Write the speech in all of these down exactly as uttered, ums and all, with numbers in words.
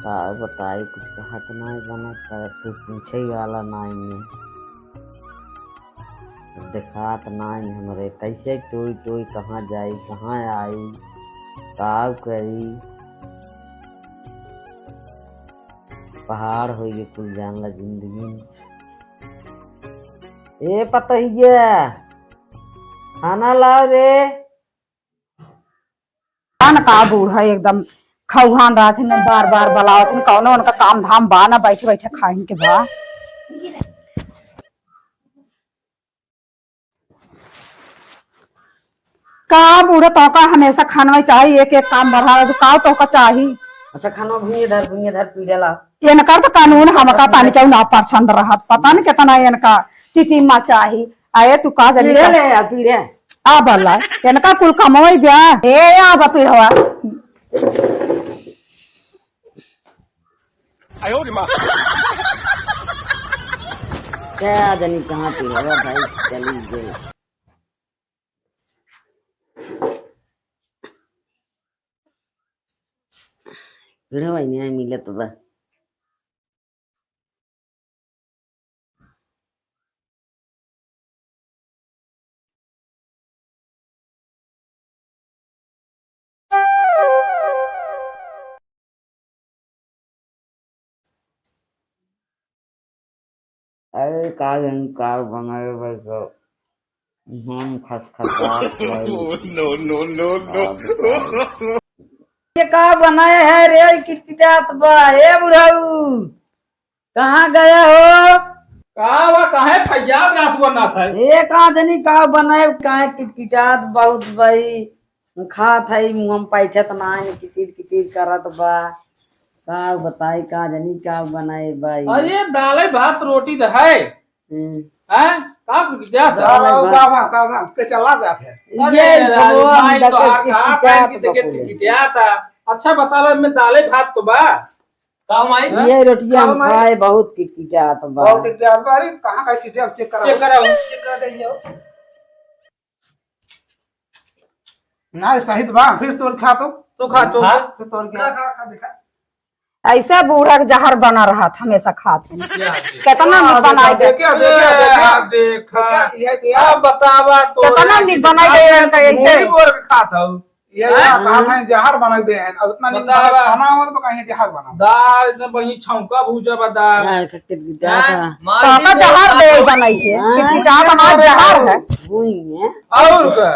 का बताई, कुछ कहत नाई बनत, का कुछ पूछे वाला नाई है। अब देखात नाई हमरे, कैसे टोई टोई कहाँ जाई, कहाँ आई, का करी। पहाड़ होई गए कुल जान ला जिंदगी में। ए पतोहिया, खाना लाओ रे। खान का बूढ़ा एकदम खौहान रहत है, बार बार बुलावत है, कौनो उनका काम धाम बा ना, बैठे बैठे खाइन के बा। का बूढ़ा, तोका हमेशा खानवा चाही, एक एक काम बढ़ावे, तो का तोका चाही? अच्छा, खानवा भुइये धर, भुइये धर, पीढ़े ला। इनकर तो कानून हमका तानी क्यों ना पसंद रहत, पता नहीं कितना इनका टिटिमा चाही। आए तू का जानी पीढ़े का? ले आ, पीढ़े। आ बल्ला, इनका कुल कमवई ब्या। ए, आ बा पीढ़वा। क्या जानी कहाँ पे है भाई, चली गई। भिड़वा ही नहीं मिलत बा। अरे का जानी का बनाए भाई, सब हम खसखसात भाई। No, no, no, no, no। का बताई? ये का बनाए है रे, किटकिटात बा? ए बुढ़ऊ, कहाँ गया हो? का बा, काहे फैयाद रात हुआ ना था? ए, का जानी का बनाए, काहे किटकिटात बहुत बई। खात है, मुँह में पैठत ना है, किटिर किटिर करत बा। का बताई, का जानी का बनाए बई। अरे, दाले भात रोटी तो है। हम्म। हैं? का किटकिटात बा? का बा, का बा, का बा? कैसे ला जात है? अरे, ये भगवान, माई तो देखो, आ, का किटकिटात खाए की देखे बकुले। किटकिटात आ। अच्छा, बतावा, में दाले भात तो बा। का माई? ये रोटिया हम खाए, बहुत किटकिटात बा। बहुत किटकिटात बा। अरे, कहाँ का किटकिटात? चेक कराओ। चेक कराओ, चेक करा दे जाओ। ना, सही तो बा, फिर तोर खा तो। तू खा तो। खा। फिर तोर खा, खा, खा, दिखा। ऐसे बूढ़ा के जहर बना रहत, हमेशा खात है। कितना हाँ, निक बनाई दे। देखा, देखा, देखा, देखा। देखा, ये देखा। अब बतावा तो कितना निक बनाई दे इनका ऐसे। खात हूँ। ये हैं? यार कहा था जहर बना दे हैं, अब इतना नीक बतावा। खाना हो तो कहीं जहर बना। दाल एकदम बढ़िया छौंका भूजा बा दाल। दाल खट्टे की दाल हैं? का। मार पापा दी जहर तो दे बनाई के, हाँ। कि पिटात हमार जहर है। वही है। और का?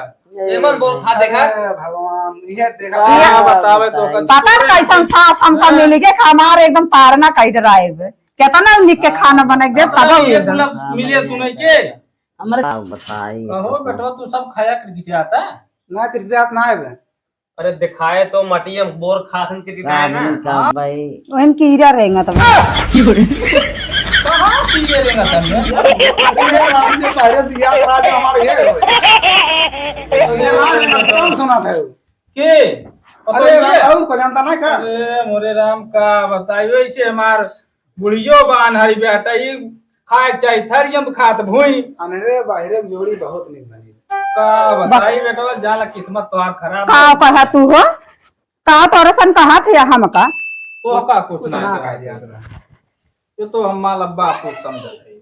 एमन बोल खा देखा। अरे भगवान, ये देखा। का बतावे तो का। पता न कैसन सास हमका मिल गए, हमार एकदम ताड़ना कह डराए। कितना निक के खाना बना के दे, तब ये एकदम। मिले सुने के। हमरे का बताई, कहो बेटवा, तू सब खाया किटकिटात? ना, किटकिटात ना आवे। अरे दिखाए तो मटिया में बोर खाथन के का दिखाए ना। नहीं का भाई। ओहन कीड़ा रेंगत बा। कहाँ कीड़े रेंगत हन? अरे राम जी, पहले दिया करा दे हमारे ये। कीड़े ना रेंगत, कौन सुना था वो? के? अरे पता राम, नहीं। और को जानता ना का? अरे मोरे राम का बताइयो, इसे हमार बुढ़ियो बा अनहरी बेटा, ई खाए के चाही, थरियम खात भुई। अनहरे बहरे के जोड़ी बहुत निक बनी। का बताई बेटवा, जाला किस्मत तोहार खराब का बा। कहा तू हो? का तोरे सन कहा थे हमका? तो का कुछ कुछ ना ना कहा कहा दिया। ये तो हम माल अब्बा कुछ समझत है।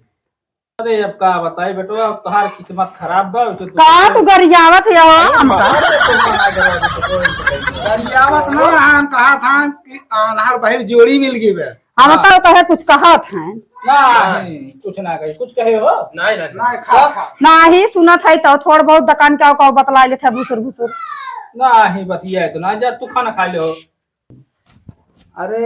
अरे अब का बताई बेटवा, अब तोहार किस्मत खराब बा, उसे तू का तू गरियावत है हो हमका? अरे तो का गरियावत है, तो कोई नहीं। गरियावत ना, हम कहा था कि अनहर बहर जोड़ी मिल गई बे। हम हाँ। तो कहे कुछ कहत हैं। नहीं, कुछ ना कहे, कुछ कहे हो? नहीं, नहीं, नहीं। नहीं, खा, खा। नाही सुनत है तो थोड़ बहुत दकान के आओ, का बतला लेत है भुसुर भुसुर। नहीं, बतिया है तो ना, जा तू खाना खा ले हो। अरे,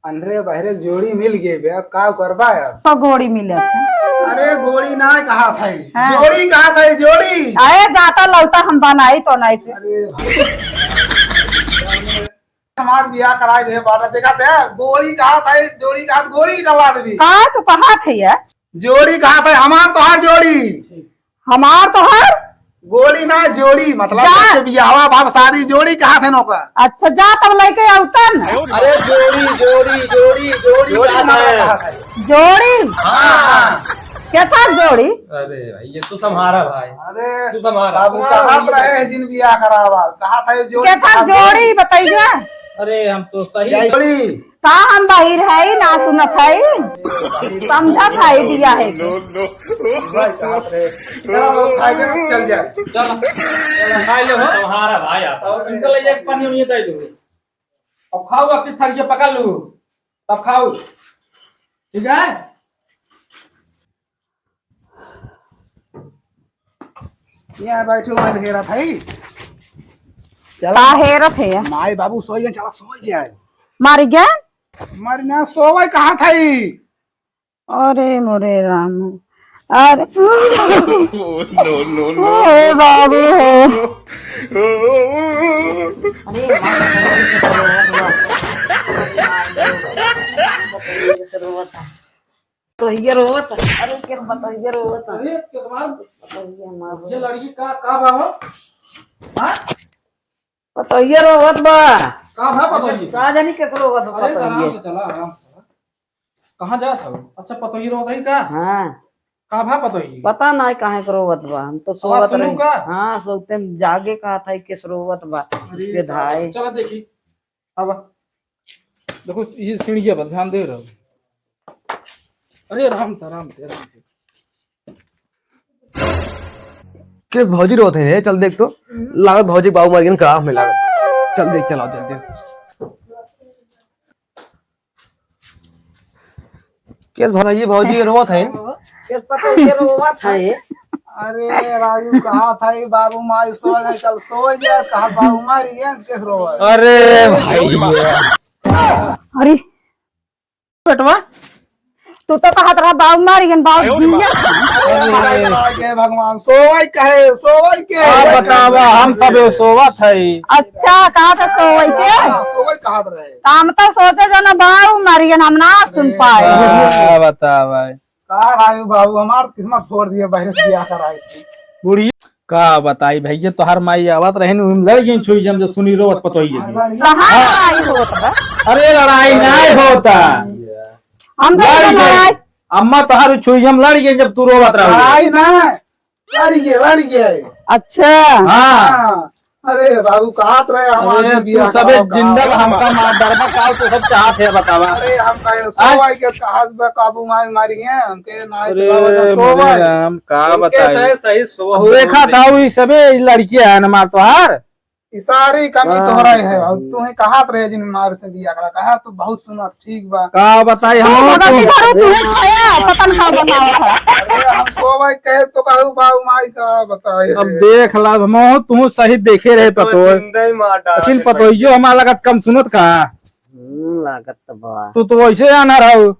अनहरे बहरे जोड़ी मिल गए बे, अब का करबा अब? तो गोड़ी मिलत है। अरे, गोड़ी ना कहा था, हाँ। जोड़ी कहा था, जोड़ी। अरे, जाता लौटा हम बनाई तो नहीं थे। अरे भाई। हमार बियाह कराए दे बाटा, देखा थे, गोरी कहा था, जोड़ी कहा था, गोरी की दवा देवी। का तू कहा थे ये? जोड़ी कहा था, हमार तोहार जोड़ी। हमार तोहार? गोड़ी ना, जोड़ी, मतलब जा। जैसे बियाहवा भाव शादी जोड़ी कहा थे नौका। अच्छा, जा तब लेके आउतन। अरे जोड़ी, जोड़ी, जोड़ी, जोड़ी जोड़ी कहा ना था। कहा था। जोड़ी? हाँ, हाँ। केथा जोड़ी? अरे भाई, ये तू संभारा भाई। अरे, तू संभारा। बाबू कहा रहे हैं जिन बियाह करावा, कहा था ये जोड़ी, केथा कहा था जोड़ी, बताइबे? अरे, हम तो सही या जोड़ी। का हम बहिर है, ना सुनत है, समझत है बिया है के। भाई, कहाँ पे? चला, वो खाए के चल जाए। चल, चल, खाए ले हो। तुम्हारा भाई आता। और इनका ले जाके पानी उनी दे दो। अब खाओ, आपकी थाली से पकड़ लो, तब खाओ, ठीक है? यहाँ बैठे हुए हेरत है। चला। का हेरत है? माई बाबू सोई गए, चला सोई जाए। मारी गए? मारी ना सोवे कहा था ई? अरे मोरे राम। अरे। No, no, no। अरे बाबू हो। अरे माई, कैसे रोवत है? तो ये रोवत, अरे केस बा, तो ये रोवत। अरे केस बा? तो ये मार। ये लड़की का, का बा हो? हाँ? तो ये रोवत बा। का बा पतोहिए? का जानी केस रोवत बा अरे पतोहिए। आराम से चला, आराम से चला। कहाँ जात हो? अच्छा पतोहिए रोवत है का? हाँ। का बा पतोहिए? पता नहीं काहे के रोवत बा, हम तो आवाज सोवत सुनू रही। का? हाँ, सोते में जागे कहा था केस रोवत बा। अरे उसके का धाए। चला देखी। अब देखो, ये सीढ़िया पर ध्यान दे रहो। अरे, आराम से, आराम से, आराम से। केस भौजी रोत है रे, चल देख तो। लागत भौजी बाबू मार गए का हमें लागत। चल देख, चलाओ, चल देख। केस भौजी, भौजी रोवत है। केस पता है, रोवत है। अरे राजू, कहा था ये बाबू माई सो गए, चल सो जा, कहा बाबू मारी गए, केस रोवत। अरे भाई। अरे बेटवा, तू तो कहत रहा बाबू मारी गए, बाबू जिया। अरे माई के भगवान, सोवई कहे, सोवई के। का बतावा, हम तबे सोवत है। अच्छा, कहा था सोवई के? हाँ, सोवई कहत रहे। तो हम तो सोचे जना बाबू मारी गए, हम ना सुन पाए। का बतावा। का भाई बाबू, हमार किस्मत फोड़ दिए, बहरे से बियाह कराए थे। बुढ़िया का बताई भैया, तोहार माई आवत रहे न, लड़ गई छुई जम, जब सुनी रोवत पतोहिए की। कहाँ लड़ाई होत बा? अरे लड़ाई नाहीं होता। हम तो लड़ गई। लड़ाई। अम्मा तोहार छुई जम लड़ गई जब तू रोवत रहो। लड़ाई ना, लड़ गए, लड़ गए। अच्छा। हाँ। हाँ। अरे बाबू, कहत रहे हमार अरे, भी तू बियाह सबे कराओ, जिंदा कराओ। हमका मार डरबा, का तू सब चाहत है बतावा। अरे हम कहे आज सोवई के कहत बा, काबू माई मारी है, हमके ना अरे, दिलावा जा सोवई। मेरे राम, का उनके बताई? सही, सही सोवहु अब देखा हम था, ई सबे लड़की है ना मार तोहार। ई सारी कमी हाँ। तोहरा है, और तू ही कहत रहे जिन मार से बियाह करा, कहा तू बहुत सुनत, ठीक बा। का बताई तू हम भगत तू के घरे तू ही खाया, पता न का बतावा था। अरे हम सोवई कहे तो कहू बाबू माई का बताए। अब देख ला, हम तू सही देखे रहे तो पतो। जिंदा ही मार डाला लेकिन है पतोहियो हमार लागत कम सुनत का? हम्म, लागत तो बा। तू तो वैसे आन्हर हऊ।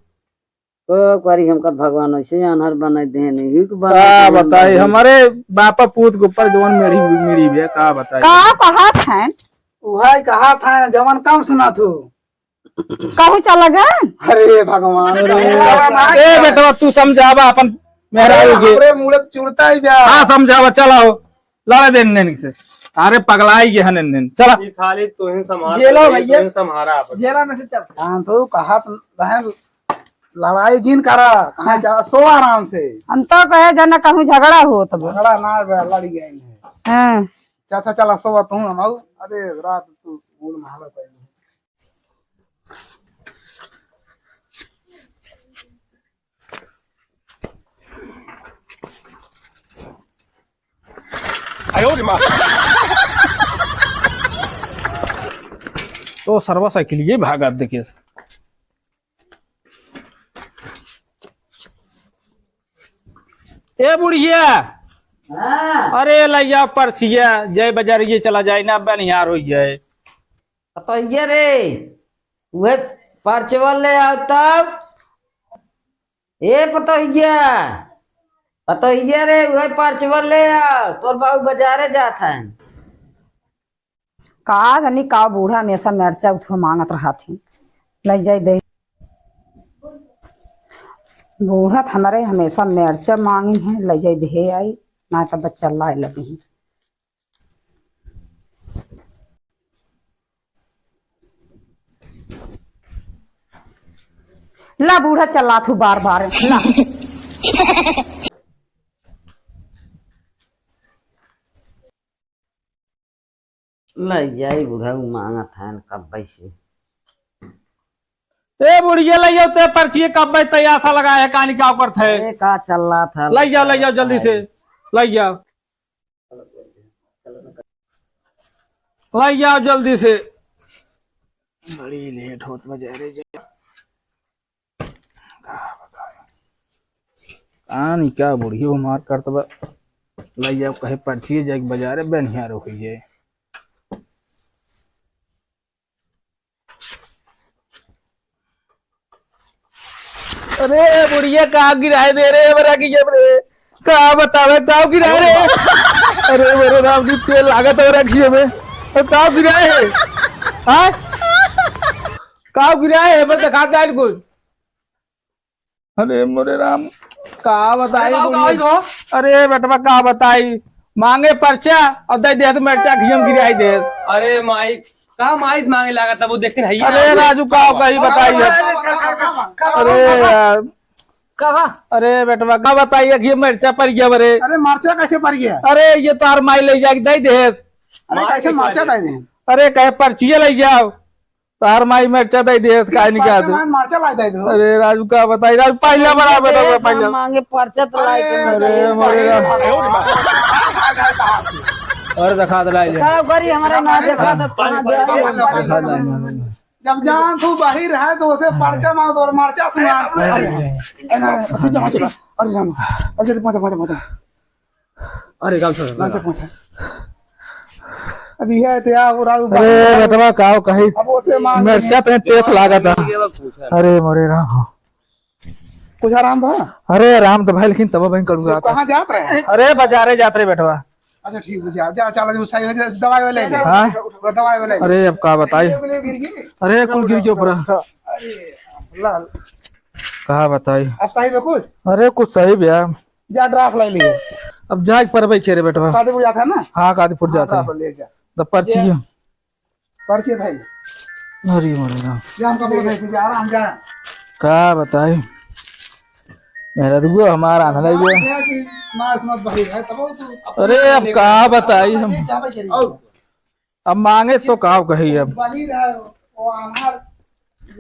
तो करी हमका भगवान वैसे आन्हर बनाई देहन, ही के बनाई का देहन बताई, बाबू। हमारे बापा पूत के ऊपर जवन मेढ़ी, मेढ़ी भी है, का बताई। का कहत हैं? उहाई कहत हैं, जवन कम सुनत हो। कहूँ चला गए? अरे भगवान, अरे, कहूँ चला ना ए गए। बेटवा, तू समझावा अपन मेहरारू अरे, के। हमरे मूड़े तो चुरता ही बा। हाँ, समझावा, चलाओ। लड़ा दे इन्हें से। अरे, पगलाई गए हैं इन्हें। चला। ये खाली तू ही संभाल, जेलो तू ही भैया। तू ही संभाला आप। जेला में से चल। हाँ, तो कहा तो बहन, लड़ाई जिन करा, कहाँ हाँ। जा, सो आराम से। हम तो कहे जना कहूँ झगड़ा होत बा। झगड़ा ना बा, लड़ गए हैं। हाँ। चाचा, चला, सोवा तू, हम आऊ। अरे, रात तू मूड़ में हालत है। आयो रे माँ। तो सरवा साइकिल ये भागत देखिए। ए बुढ़िया, हाँ। अरे लइया पर्चिया, जय बजरिये चला जाए ना, बनिहार हो जाए। पतोहिया रे, उहे परचवा ले आओ तब। ए पतोहिया, पतोहिया रे, उहे परचवा ले आओ, तोर बाबू बाजारे जात है। का जानी का बूढ़ा हमेशा मिर्चा उठो मांगत रहत ही, ले जाई दे। बूढ़ा त हमरे हमेशा मिर्चा मांगी है, ले जाई दे आई, ना तो बच्चा लाए लगी। ला बूढ़ा चला थू बार बार, ला। ले जाई बुढ़ऊ मांगत हन कब्बे से। ए बुढ़िया, लइ जाओ ते पर्ची, कब मैं तैयार सा लगा है, कहानी क्या करत है? अरे, का चल रहा था? लइ जाओ, लइ जाओ जल्दी से, लइ जाओ, लइ जाओ जल्दी से। बड़ी लेट होत बा जा रे जा। कहानी क्या बुढ़ियो मार करत बा। लइ जाओ कहे पर्ची जाके बाजारे बनिहार होइए। अरे बुढ़िया, का गिराए दे रे हमरा की जब रे, का बतावे, का गिराए रे? अरे मेरे राम जी, तेल लागत है हमरा की जब, का गिराए है? हाँ, का गिराए है? बस दिखा दे कुछ। अरे मोरे राम, का बताई अरे बाबू, बुढ़िया? का हो? अरे बेटवा, का बताई, मांगे पर्चा और दइ दे तो मिर्चा घियम गिराई दे। अरे माई, का माई से मांगे लागत, तब वो देखते नहीं। अरे राजू, का कही बताई अब? अरे यार, का बा? अरे बेटवा, का बताई, एक ये मिर्चा पर गया बरे। अरे मिर्चा कैसे पर गया? अरे ये तार माई लइ जाके दइ दे। अरे माई कैसे कैसे मिर्चा दइ दे? अरे कहे पर्चिया लइ जाओ। तार माई मिर्चा दइ दे, काहे नहीं कहत? माई मिर्चा लाई दइ दो। अरे राजू, का बताई राजू, पहला बड़ा बेटा, अरे पहला। मांगे पर्चा तो लाई के अरे, दे। अरे, अरे, अरे, अरे, दिखा दे, लाई ले। का करी, हमरा ना देखा तो कहाँ जाए? दिखा दे, लाई ले। जब जान तू बाहिर है तो उसे पर्चा मांग दो और मर्चा सुना। अरे, अरे, अरे, अरे, अरे, राम, अरे, मजा, मजा, मजा। अरे, राम छोड़, राम छोड़। अब यह है, तो यार, वो राम अरे, बेटवा, का हो कही? अब उसे मांग मिर्चा पे तेज लागत है। अरे, मोरे राम हो। कुछ आराम बा? अरे, आराम तो भाई, लेकिन तब भाई कड़ुआ तो था। कहाँ जात रहे? अरे, बाजारे जात रहे, बेटवा। अच्छा, ठीक है, जा, जा, चला, जो सही हो जाए, दवाई वाले ले। हाँ? पूरा दवाई वाले ले। अरे, अब का बताई? ये बोले गिर गई। अरे, कुल गिर गयो पूरा। अरे, लाल। का बताई? अब सही में कुछ? अरे, कुछ सही भैया। जा, ड्राफ ले लिए। अब जाए पर भाई खेरे, बेटवा। कादीपुर जाता है ना? हाँ, कादीपुर हाँ, जाता है। ड्राफ ले जा। तो पर्ची ये है। पर्ची है भाई। अरे, मरे राम। जा, हम कपड़े भाई, जा, आराम जा। का बताई? मेरा रुआ हमारा आना लग गया। मार मत भाई, भाई, तब वो तो अरे, अब का बताई हम? जा भाई, चलिए। अब मांगे तो का कही अब? वही रहा, वो आन्हर,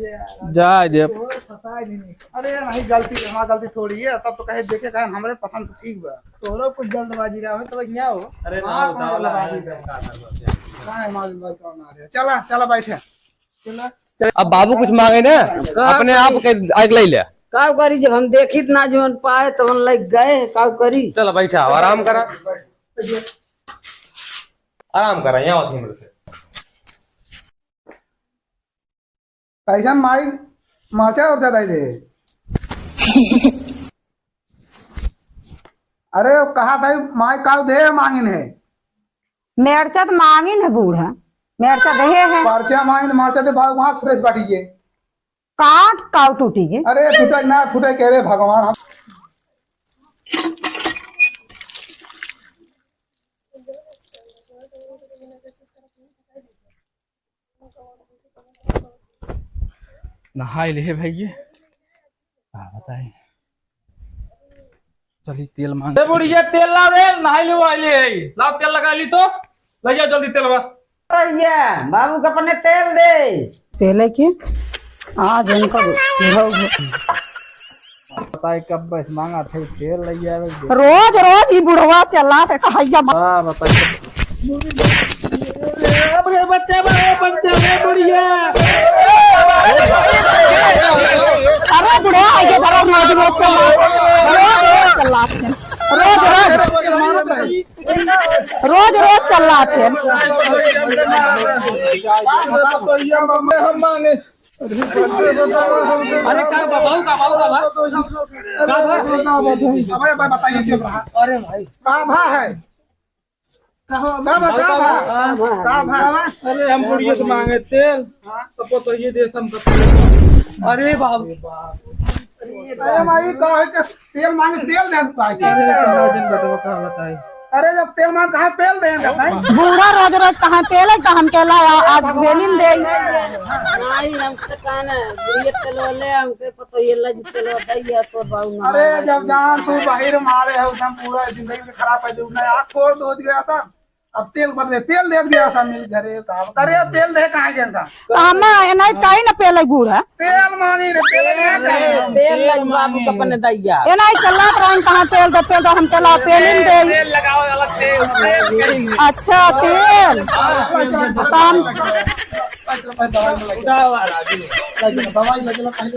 ये जाए दे। वो फंसाए नहीं। अरे नहीं, गलती, हमार गलती थोड़ी है, तब तो कहे देखे कहे हमरे पसंद तो ठीक बा। तोहरो कुछ जल्दबाजी रहा हो तो क्या हो? अरे हाँ, ना, कौन ना, जल्दबाजी ना, है? ना, हमार जल्दबाजी कौन आ रहा है? चला, चला बैठे। चला। अब बाबू कुछ मांगे ना, का अपने आप करी? के आग ले ले। का करी, जब हम देखित ना जवन पाए तवन लग गए, का करी? चला बैठा, आराम करा। आराम करा, यहाँ होती मेरे से। कैसन माई मरचा उरचा दे दे। अरे कहा था माई काउ दे मांगिन है। मेरचा तो मांगिन है बूढ़ा, मेरचा दे है। मरचा मांगिन, मरचा दे भाग वहां फ्रेश बाटी ये। काट काउ टूटी के। अरे टूटे ना फूटे के रे भगवान हम। नहाई ले भैया, का बताई। चली तेल मांग। ए बुढ़िया, तेल ला रे, नहाई ले, वो आई ले, लाओ तेल लगा ली तो, ले जाओ जल्दी तेलवा। भैया, बाबू के अपने तेल दे। तेल है कि आज उनका बताए कब बस मांगा थे तेल ले जावे। रोज रोज ही बुढ़वा चला थे कहैया मा- हाँ, बताइए। अरे बच्चा बा, बच्चा बा, बुढ़िया। अरे बुढ़वा है ये धरा रोज रोज चला, रोज रोज चला थे, रोज रोज, रोज रोज चला थे। हम माने अरे का बा, बाबू का, बाबू का बा? का बा? अरे भाई बताइए, चुप रहा। अरे भाई। का भा है? का हो, का बा, का बा? का भा? अरे हम बुढ़िया से मांगे तेल, हाँ। तो पतोहिए दे हम बता। अरे बाबू। अरे भाई, का है के तेल मांगे, तेल दे पाए। अरे कहाँ दिन बेटवा, का बताई? अरे जब तेल मांग कहाँ पेल दे जाता है? बूढ़ा रोज रोज कहाँ पेले तो हम केला आ-, आज बेलिन दे। नहीं, हम तो कहना, बुढ़िया तेल वाले, हमके पता ये लगी तेल बताइए तो बाबू ना। अरे जब जान तू बाहर मारे हो, एकदम पूरा जिंदगी में खराब कर दे, मैं आँख फोड़ दो दिया था। अब तेल बदले, तेल दे दिया था मिल घरे, तो अब करे तेल दे कहाँ गया था? तो हम एनाई कहीं ना पेले बूढ़ा। तेल मांगी रे, तेल में तेल लग बाबू का अपने दैया। एनाई चलत रहन कहाँ पेल दे, पेल दे, हम तेल पेलिन दे। तेल लगाओ, अलग तेल, तेल कहीं। अच्छा, तेल। हाँ, चलो, चलो, तो हम चलो, चलो, दवाई में लग जाओ। दवाई लग जाओ पहले।